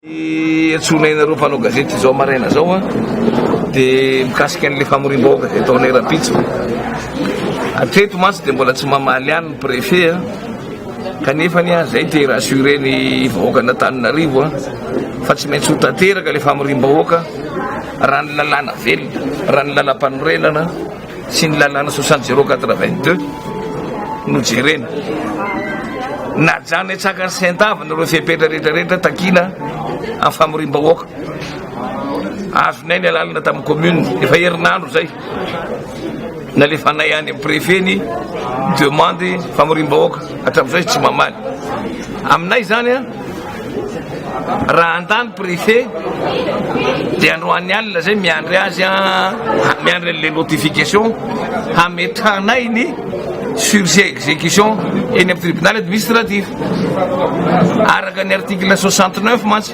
Antsoinay nareo mpanao gazety izao maraina izao dia mikasika an'ilay famoriam-bahoaka izay ataonay rahampitso. Hatreto mantsy dia mbola tsy mamaly ihany ny préfet kanefa ny zay te rassurer ny vahoakan'Antananarivo fa tsy maintsy ho tanteraka ilay famoriam-bahoaka raha ny lalàna velona, raha ny lalàmpanorenana. sy ny lalàna 6082 no jerena. Najanona etsakany sy an-davana ireo fepetra rehetra rehetra takiana amin'ny famoriam-bahoaka. Azonay ny alalana tamin'ny commune, efa herinandro izay. Nalefanay any amin'ny préfet ny demande famoriam-bahoaka, hatramin'izao izy tsy mamaly. Aminay izany an, Raha handà ny préfet dia androany alina zay miandry azy miandry an'ilay notification hametrahanay ny sursis exécution eny amin'ny tribunal administratif araka ny article 69 mantsy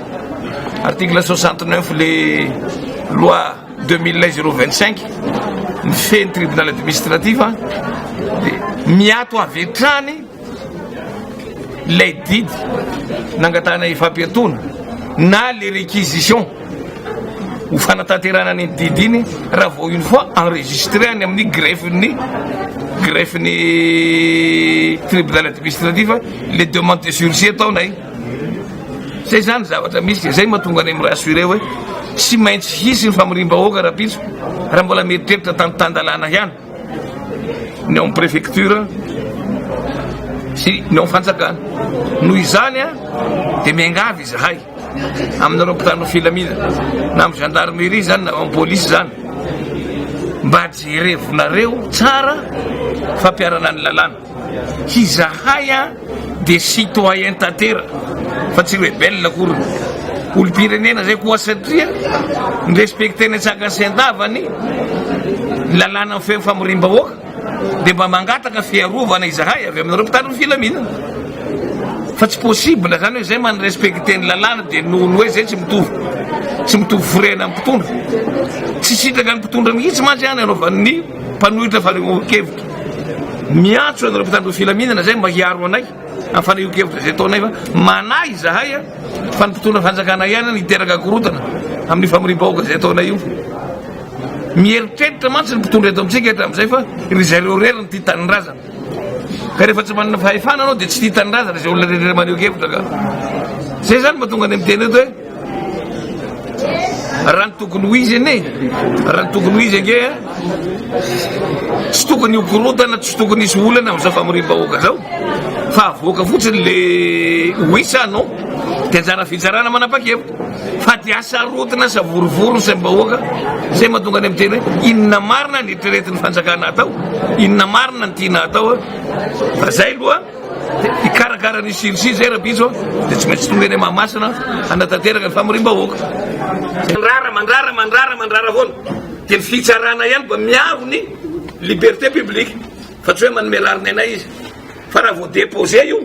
article 69 le loi 2001 025 mifehy ny tribunal administratif dia miato avy hatrany Ilay didy nangatahana hifampiatoana na le réquisition ho fanatanterahana an'iny didy iny raha vao une fois enregistré any amin'ny greffe-n'ny greffe-n'ny tribunal administratif le demande de sursis ataonay. Zay zany zavatra misy, zay mahatonga anay mi-rassurer hoe tsy maintsy hisy ny famoriam-bahoaka rahampitso raha mbola mieritreritra tany tan-dalàna ihany. ny ao amin'ny préfecture sy ny ao amin'ny fanjakana. Noho izany dia miangavy izahay aminareo mpitandro filaminana na amin'ny gendarmerie izany na amin'ny polisy izany mba jerevonareo tsara fampiharana ny lalàna. Izahay dia citoyen tanteraka fa tsy rebelle akory. Olom-pirenena zay koa satria ny respecter ny antsakany sy andavany ny lalàna mifehy ny famoriam-bahoaka dia mba mangataka fiarovana izahay avy aminareo mpitandro ny filaminana. Fa tsy possible zany hoe zay man respecter ny lalàna dia noho ny hoe zay tsy mitovy tsy mitovy firehana amin'ny mpitondra. Tsy sitraka ny mpitondra mihitsy mantsy any anaovan'ny mpanohitra fanehoan-kevitra. Miantso an'ireo mpitandro ny filaminana izay mba hiaro anay amin'ny fanehoan-kevitra izay ataonay fa manahy izahay fa ny mpitondra fanjakana ihany no hiteraka korontana amin'ny famoriam-bahoaka izay ataonay io. Mieritreritra mantsy ny mpitondra eto amintsika hatramin'izay fa ry zareo irery no tia tanindrazana. Ka rehefa tsy manana fahefana anao dia tsy tia tanindrazana izay olona rehetra maneho kevitra ka. Izay izany mahatonga anay miteny eto hoe Raha ny tokony ho izy anie, raha ny tokony ho izy ange tsy tokony ho korontana, tsy tokony hisy olana amin'izao famoriam-bahoaka izao fa avoaka fotsiny le oui sa non dia anjara fitsarana manapa-kevitra fa dia asarotina savorovoro ny saim-bahoaka izay mahatonga any amin'ny teny hoe inona marina ny eritreretin'ny fanjakana atao, inona marina ny tiana atao fa zay aloha. Hikarakara ny sursis zay Rabijo dia tsy maintsy tonga eny Mahamasina hanatanteraka ny famoriam-bahoaka. Mandrara, mandrara, mandrara, mandrara foana. Dia ny fitsarana ihany mba miaro ny liberté publique fa tsy hoe manome rariny anay izy. Fa raha vao déposé io,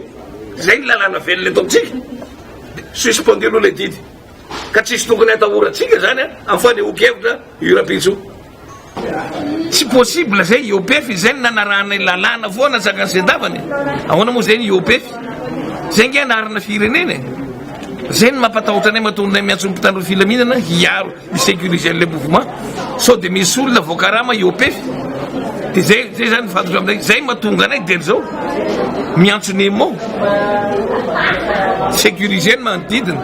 zay ny lalàna velona eto amintsika, dia suspendu aloha ilay didy. Ka tsisy tokony hatahorantsika zany amin'ny fanehoan-kevitra io Rabijo. Tsy possible zay IOPF izay no nanarahanay lalàna foana sakany sy andavany. Ahoana moa zay ny IOPF? Zay nge anarana firenena e. Zay no mampatahotra anay matoa anay miantso ny mpitandro filaminana hiaro hi sécuriser le mouvement. Sao dia misy olona voakarama IOPF. Dia zay zay zany fantatra aminay. Zay mahatonga anay dia zao miantso ny EMO. Sécuriser ny manodidina.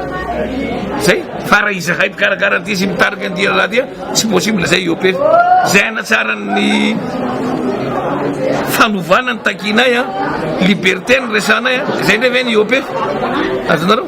Zay fa raha izahay mpikarakara an'ity sy mitarika an'ity raharaha ity Tsy possible zay IOP. Zay hanatsara ny fanovana ny takinay a, liberté ny resanay a, zay ndray ve ny IOP? Azonareo?